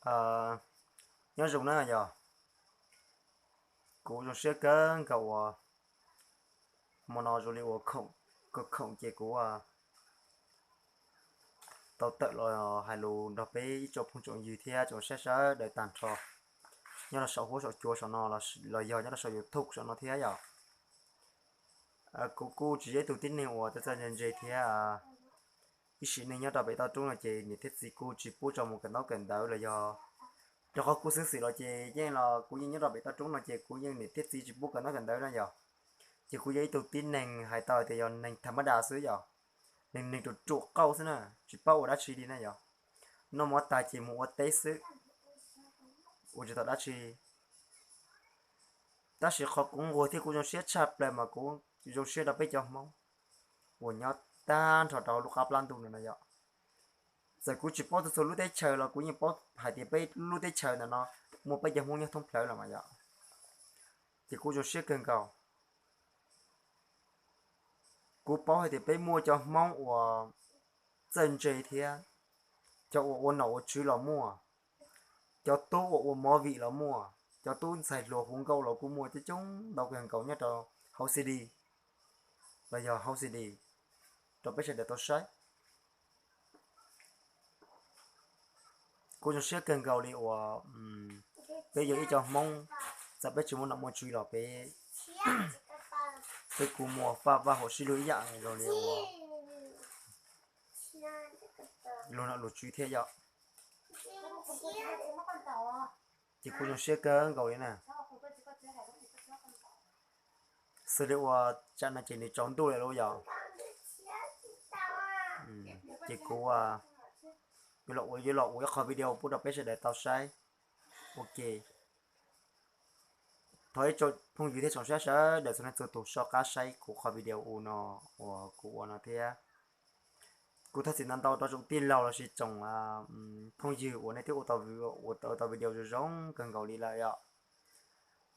Nyob zoo na yog, kuv zoo siab kawg nkaus uas hmo no zoo li uas khoom, khoom ces kuv tau tawm los hais lus nrog peb ib tsoom phooj tsoom ywg thiab tsoom saib sawv daws tag nrho nyob rau saum huab saum cua saum no los yog nyob rau saum YouTube saum no thiab yom. Kuv kuj tsis yog ib tug tib neeg uas txawj txawj ntse ntse thiab, ib sim neej nyob rau pem toj roob no ces niam thiab txiv kuj tsis pub tso mus kawm ntaub kawm ntawv los yog, rau qhov kuv xeeb xwm los ces yeej los kuv yeej nyob rau pem toj roob no ces kuv yeej niam thiab txiv tsis pub kawm ntaub kawm ntawv na yom. Ces kuv yog ib tug tib neeg hais tau tias yog neeg tham mab das xwb yom, neeg neeg ruam ruam qauj xwb na, tsis paub ua dab tsi li na yom. Noj mov tag ces mus ua teb xwb, ua tsis tau dab tsi. Tab sis qhov kuv nquag thiab kuv zoo siab tshaj plaws mas kuv zoo siab rau peb cov Hmoob uas nyob tag nrho rau lub qab plab ntuj no no yom. Txawm kuv tsis paub txog txhua lub teb chaws los kuv yeej paub hais tias peb lub teb chaws ntawm no muaj peb cov Hmoob nyob thoob plaws los mas yom. Ces kuv zoo siab kawg nkaus. Kuv paub hais tias peb muaj cov Hmoob uas txawj ntse thiab, cov uas ua nom ua tswv los muaj, cov tub uas ua movie los muaj, cov tub ntxhais hluas hu nkauj los kuj muaj coob coob ntau kawg nkaus nyob rau hauv city los yog hauv city rau peb sawv daws tau saib. Kuv zoo siab kawg nkaus li uas peb yog ib co Hmoob, txawm peb tsis muaj nom muaj tswv los peb, peb kuj muaj faj vaj huam sib luag ib yam li uas luag nom luag tswv thiab yom. Ces kuv zoo siab kawg nkaus li na. Xws li uas tsam no ces nws tsaus ntuj lawm lauj yom. Ces kuv yuav los ua ib qho video pub rau peb sawv daws tau saib. Ok, thov ib tsoom phooj ywg thiab tsoom saib sawv daws txhua leej txhua tus soj qab saib kuv qhov video u no uas kuv ua no thiab. Kuv thov txim ntau ntau rau tsoom tij laug lossis tsoom phooj ywg uas nej twb ua tau video zoo zoo kawg nkaus li lawm yom,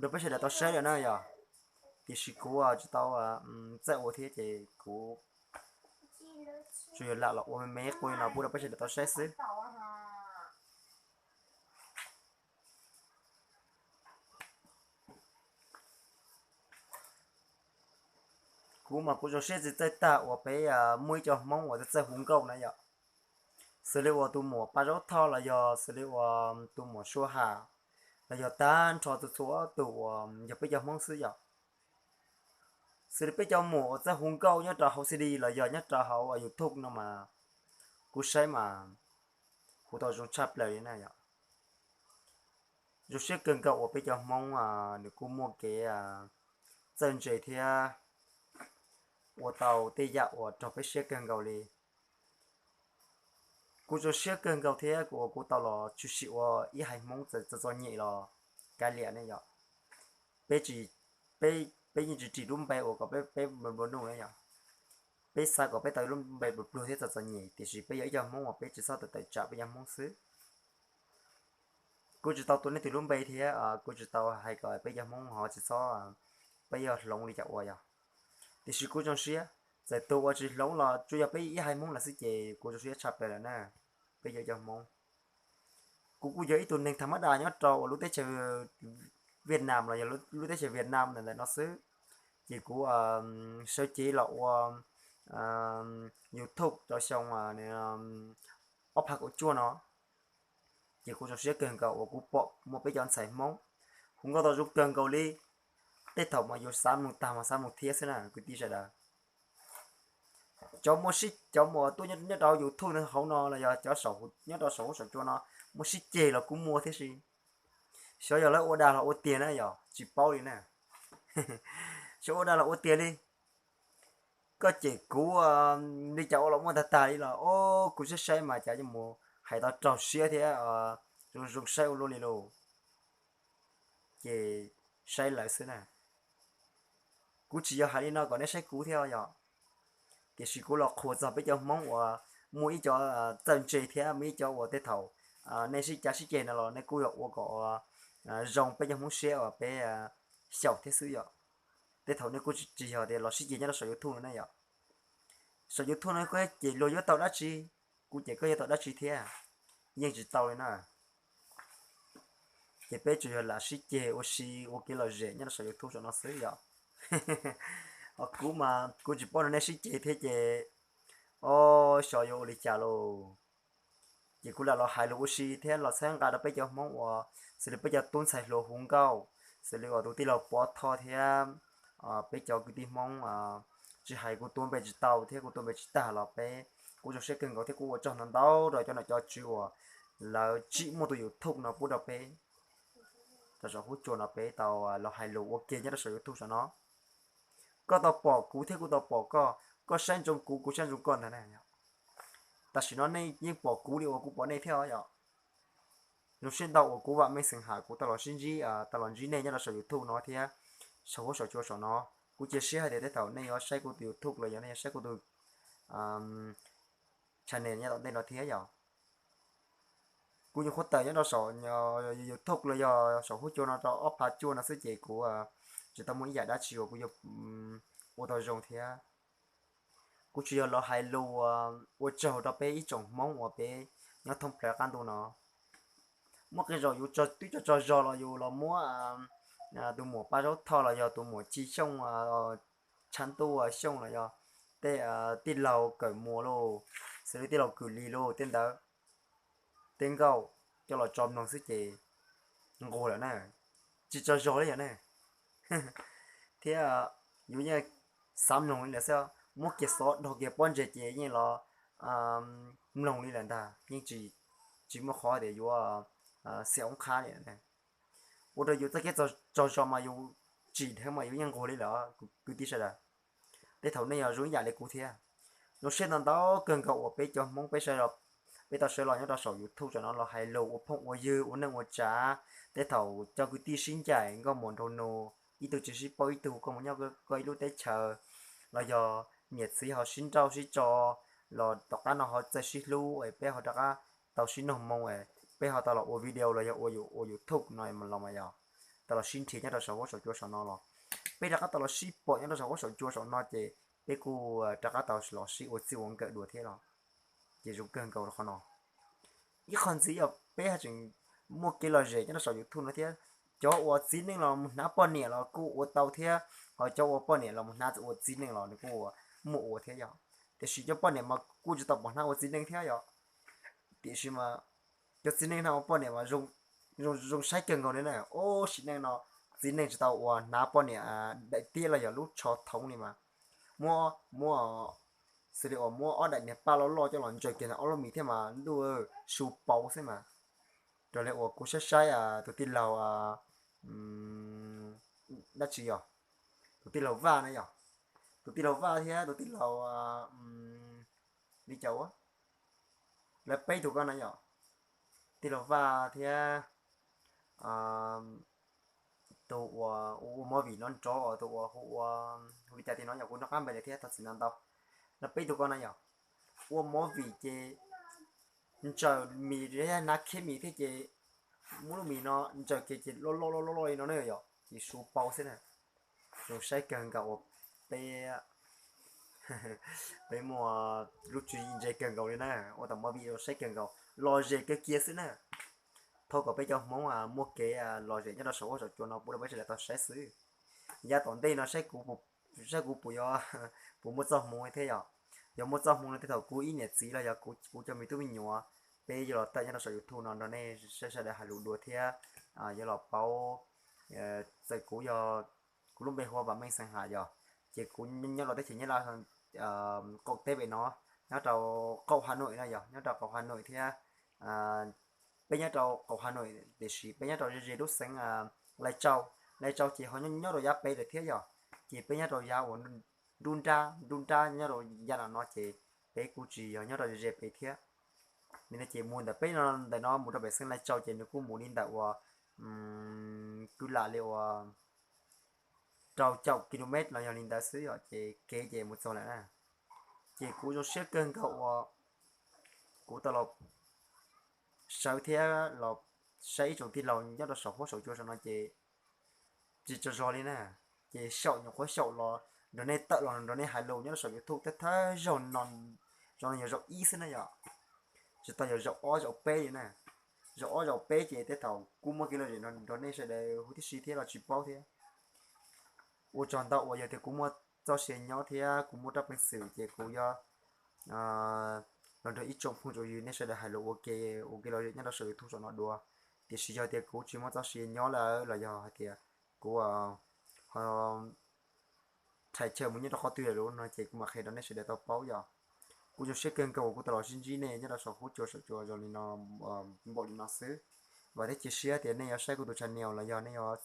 rau peb sawv daws tau saib lawm na yom. Tiam sis kuv tsis tau txawj ua thiab ces kuv tsuas yog lam los ua me me qub no pub rau peb sawv daws tau saib xwb. Kuv mas kuv zoo siab tsis txawj tag uas peb muaj ib co Hmoob uas txawj hu nkauj na yom. Xws li uas tus muam Paj Zaub Thoj los yog xws li uas tus muam Sua Ham los yog tag nrho txhua txhua tus uas yog peb cov Hmoob xwb yom. Xws li peb cov muam uas txawj hu nkauj nyob rau hauv C D los yog nyob rau hauv YouTube no mas kuv saib mas hu tau zoo tshaj plaws li na yom. Zoo siab kawg nkaus uas peb cov Hmoob nws kuj muaj kev txawj ntse thiab ua tau tej yam uas raug peb siab kawg nkaus li. Kuv zoo siab kawg nkaus thiab kuv uas kuv tau los tshwm sim ua ib haiv Hmoob txom txom nyem los kav liam ne yom. Peb, peb yeej tsis ris lub npe uas kom peb nplua nuj na yom. Peb xav kom peb tau lub npe pluag pluag thiab txom txom nyem tiam sis peb yog ib co Hmoob uas peb tsis txhob tawm tawm tsam peb cov Hmoob xwb. Kuv tsis tau tua nej tus lub npe thiab kuv tsis tau hais kom peb cov Hmoob ho tsis txhob, peb yog hloov li cas ua yog. Tiam sis kuv zoo siab, txawm tus uas tsis hloov los tsuas yog peb ib haiv Hmoob lawm xwb ces kuv zoo siab tshaj plaws lawm na. Peb yog ib co Hmoob. Kuv kuj yog ib tug neeg tham mab das nyob rau uas lub teb chaws Vietnam los yog lub teb chaws Vietnam ntawm ntawm no xwb. Ces kuv sawv cev los ua YouTube rau xyoo ob phav kaum cuaj no. Ces kuv zoo siab kawg nkaus uas kuv pom muaj peb cov ntxhais Hmoob hu nkauj tau zoo kawg nkaus li. Tej thaum mas yuav xav mloog tag mas xav mloog thiab xwb na kwv tij sawv daws. Cov muaj sib, cov uas tuaj nyob rau YouTube hauv no los yog cov nyob rau saum huab saum cua no muaj sib ceg los kuj muaj thiab si. Xyov yog lawv ua dag los ua tiag na yog tsis paub li na. Xyov ua dag los ua tiag li. Koj cem kuv li cas ua los muaj tag tag li los o, kuv saib saib mas cas yuav mus hais tau raug siab thiab zoo zoo saib ua luaj li lauj. Ces saib lawv xwb na. Kuv tsis yog hais li no kom nej saib kuv thiab yog, tiam sis kuv los qhuas txog peb cov Hmoob uas muaj ib co txawj ntse thiab muaj ib co uas tej thaum nej sib cav sib ceg no los nej kuj yog ua kom zoo peb cov Hmoob siab uas peb xyaum thiab xwb yom. Tej thaum nej kuj tsis yog tias los sib ceg nyob rau saum YouTube no ne yom. Saum YouTube no koj cem luag yuav tau dab tsi, kuv cem koj yuav tau dab tsi thiab, yeej tsis tau li na. Ces peb tsuas yog lam sib ceg ua si ua kev lom zem nyob rau saum YouTube saum no xwb yom. Ho kuv mas kuv tsis paub nrog nej sib ceg thiab ces, o, xyov yuav ua li cas lauj. Ces kuv lam los hais lus ua si thiab los txhawb nqa rau peb cov Hmoob uas xws li peb cov tub ntxhais hluas hu nkauj, xws li uas tus tij laug Pov Thoj thiab peb cov kwv tij Hmoob, tsis hais kuv tuav npe tsis tau thiab kuv tuav npe tsis tag los peb, kuv zoo siab kawg nkaus thiab kuv ua tsaug ntau ntau rau cov nom cov tswv uas lawv tsim muaj tus YouTube no pub rau peb, rau saum huab cua no peb tau los hais lus ua ke nyob rau saum YouTube saum no. Koj tau pom kuv thiab kuv tau pom koj, koj saib ntsoov kuv kuv saib ntsoov koj ntag na. Tam sim no nej yeej pom kuv li uas kuv pom nej thiab os yom. Zoo siab ntau uas kuv Vam Meej Xeem Ham kuv tau los sib ntsib, tau los ntsib nej nyob rau saum YouTube no thiab saum huab saum cua saum no. Kuv cia siab hais tias tej thaum nej yuav saib kuv tus YouTube los yog nej yuav saib kuv tus channel nyob tom ntej no thiab yom. Kuv nyuam qhuav tawm nyob rau saum YouTube los yog saum huab cua no rau ob phav cuaj no xwb ces kuv tsis tau muaj ib yam dab tsi uas kuv yuav ua tau zoo thiab. Kuv tsuas yog los hais lus ua tsaug rau peb ib tsoom Hmoob uas peb nyob thoob plaws qab ntuj no. Muaj qee zaum yus twb tso tsaug zog los yus los muab tus muam Paj Zaub Thoj los yog tus muam Ci Xyooj, Tshav Ntuj Xyooj los yog tej tij laug Kawm Muas lauj, xws li tij laug Kwm Lis lauj, tej ntawd, tej nkauj coj los tso mloog xwb ces nquag lawm na, tsis tsaug zog li yom ne. Thiab yus yeej xav mloog li lawm xwb, muab kiag xov dhau kiag pob ntseg ces yeej los mloog li lawm ntag, yeej tsis muaj qhov tias yuav xiam oob qhab li. Ua rau yus txoj kev tsaug zog mas yus tsim dheev mas yus yeej nquag li lawm kwv tij sawv daws. Tej thaum nej yog zoo ib yam li kuv thiab. Zoo siab ntau ntau kawg nkaus uas peb cov Hmoob peb, peb tau sawv los nyob rau saum YouTube saum no los hais lus ua phooj ua ywg ua neej ua tsav. Tej thaum cov kwv tij sib ncaim nkauj muam nraug nus ib tug tsis sib paub ib tug, koj mus nyob koj ib lub teb chaws los yog niam txiv ho sib nrauj sib tso los tom qab no ho txawj sib hlub es peb ho rov qab tau sib noog moo es peb ho tau los ua video los yog ua YouTube no los mas yog tau los sib nrhiav nyob rau saum huab saum cua saum no los peb rov qab tau los sib pom nyob rau saum huab saum cua saum no ces peb kuj rov qab tau los sib ua txij ua nkawm dua thiab los ces zoo kawg nkaus rau qhov no. Ib qho ntxiv yog peb haj tseem muaj kev lom zem nyob rau saum YouTube no thiab. Cov uas txiv neej los mus hnav poj niam los kuj ua tau thiab, ho cov uas poj niam los mus hnav ua txiv neej los nws kuj muaj ua thiab yog. Tiam sis cov poj niam mas kuj tsis tau pom hnav ua txiv neej thiab yog. Tiam sis mas cov txiv neej hnav ua poj niam mas zoo saib kawg nkaus li na. Ob sim neej no txiv neej tsis tau uas hnav poj niam daim tiab los yog lub tsho thoov li mas muab, muab, xws li uas muab ob daim niag paj loj loj coj los ntsaws kiag ntawm ob lub mis thiab mas ntuj, su pauv xwb mas. Raws li uas kuv saib saib tus tij laug dab tsi yog, tus tij laug Vaj na yog, tus tij laug Vaj thiab tus tij laug li cas ua, lawv peb tug ko na yog, tij laug Vaj thiab tus uas ua movie no nrov, tus uas hu ua, hu li cas tiag no yog kuv nco qab npe lawm thiab thov txim ntau ntau. Lawv peb tug ko na yog ua movie ces ntsaws mis, hnav khiab mis thiab ces muab lub mis no ntsaws kiag ces loj loj loj loj li no na yog ces su pauv xwb na. Zoo saib kawg nkaus uas peb, peb muaj lub tswv yim ntse kawg nkaus li na, ua tau movie zoo saib kawg nkaus, lom zem kawg kiag xwb na. Thov kom peb cov Hmoob muaj kev lom zem nyob rau saum huab saum cua no pub rau peb sawv daws tau saib xwb. Yav tom ntej no saib kuv, saib kuv puas, puas muaj txoj hmoo thiab yog. Yog muaj txoj hmoo no tej thaum kuv ib niam txiv los yog kuv cov me tub me nyuam, peb yuav los tawm nyob rau saum YouTube no nrog nej sawv daws hais lus dua thiab yuav los paub. Txawm kuv yog, kuv lub npe hu ua Vam Meej Xeem Ham yog, ces kuv nyob rau teb chaws Nyab Laj qaum teb pem no, nyob rau qaum Hà Nội no yog, nyob rau qaum Hà Nội thiab. Peb nyob rau qaum Hà Nội tiam sis peb nyob rau ze ze lub xeev Lai Châu, Lai Châu ces ho nyob rau yav pem lawm thiab yog, ces peb nyob rau yav uas nruab nrab, nruab nrab nyob rau yav no no ces peb kuj tsis yog nyob rau ze ze pem thiab. Nim no ces mus ntawm peb no, ntawm no mus rau pem xeev Lai Châu ces nws kuj mus li ntawm uas kwv lam li uas rau caum ki lus mev los yog li ntawd xwb yom, ces kev ces mus txog lawm na. Ces kuv zoo siab kawg nkaus uas kuv tau los sawv thiab los saib ib tsoom tij laug nyob rau saum huab saum cua saum no ces tsis tsaug zog li na. Ces xyaum nyuam qhuav xyaum los nrog nej tawm los nrog nej hais lus nyob rau saum YouTube thawj thawj zaug no, zaum no yog zaum ib xwb na yom, tsis tau yog zaum ob zaum peb li na. zaum ob zaum peb ces tej thaum kuj muaj kev lom zem nrog nej sawv daws huv tib si thiab los tsis paub thiab. Ua tsaug ntau uas yog tias kuv muaj txoj sia nyob thiab kuv muaj rab peev xwm ces kuv yuav los nrog ib tsoom phooj tsoom ywg nej sawv daws hais lus ua ke, ua kev lom zem nyob rau saum YouTube saum no dua. Tiam sis yog tias kuv tsis muaj txoj sia nyob lawm los yog hais tias kuv ho thais chaw mus nyob rau qhov twg lawm no ces kuv mam qhia rau nej sawv daws tau paub yom. Kuv zoo siab kawg nkaus uas kuv tau los sib ntsib nej nyob rau saum huab cua saum cua zoo li no, npaum li no xwb. Vam thiab cia siab tias nej yuav saib kuv tus channel los yog nej yuav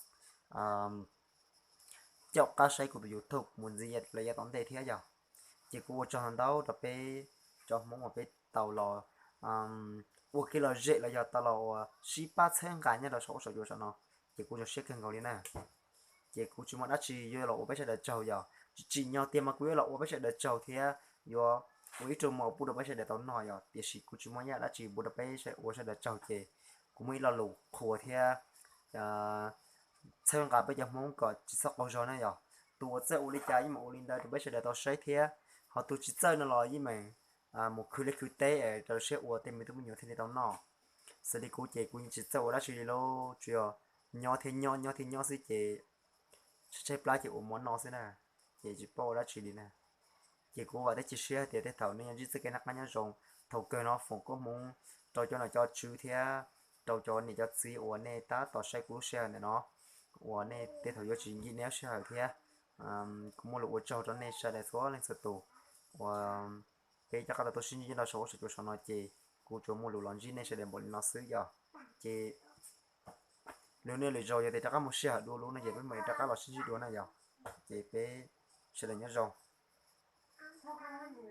caum qab saib kuv tus YouTube mus ntxiv los yav tom ntej thiab yog. Ces kuv ua tsaug ntau rau peb cov Hmoob uas peb tau los ua kev lom zem los yog tau los ua sib pab txhawb nqa nyob rau saum huab saum cua saum no, ces kuv zoo siab kawg nkaus li na. Ces kuv tsis muaj dab tsi yuav los ua peb sawv daws tsaug yog, tsis tsim nyog tiag mas kuv yuav los ua peb sawv daws tsaug thiab yuav ua ib rooj mov pub rau peb sawv daws tau noj yog, tiam sis kuv tsis muaj ib yam dab tsi ua rau peb ua sawv daws tsaug ces kuv muaj ib lo lus qhuas thiab txhawb nqa peb cov Hmoob kom tsis txhob qaug zog na yog. Tus uas txawj ua li cas yeej mam ua li ntawd rau peb sawv daws tau saib thiab, ho tus tsis txawj no los yeej mam mus khwv liaj khwv teb rau siab ua tej me tub me nyuam thiaj li tau noj. Xws li kuv ces kuv yeej tsis txawj ua dab tsi li lauj, tsuas yog nyob thiab nyob nyob thiab nyob xwb ces tshaib tshaib plab ces ua mov noj xwb na, ces tsis paub ua dab tsi li na. Ces kuv vam thiab cia siab tias tej thaum nej yuav ntsib txoj kev noj qab nyob zoo. Thaum kawg no foom koob hmoov rau cov nom cov tswv thiab rau cov niam cov txiv uas nej tab tom saib kuv lub sij hawm ntawm no, uas nej tej thaum yuav tsis nkim nej lub sij hawm thiab. Kuv muaj lus ua tsaug rau nej sawv daws txhua leej txhua tus uas peb rov qab tau tuaj sib ntsib nyob rau saum huab saum cua saum no ces kuv tsuas muaj lus los ntsib nej sawv daws npaum li no xwb yog. Ces lwm hnub lwm zaus yog tias rov qab muaj sij hawm dua lub no ces peb mam rov qab los sib ntsib dua na yog. Ces peb sawv daws nyob zoo.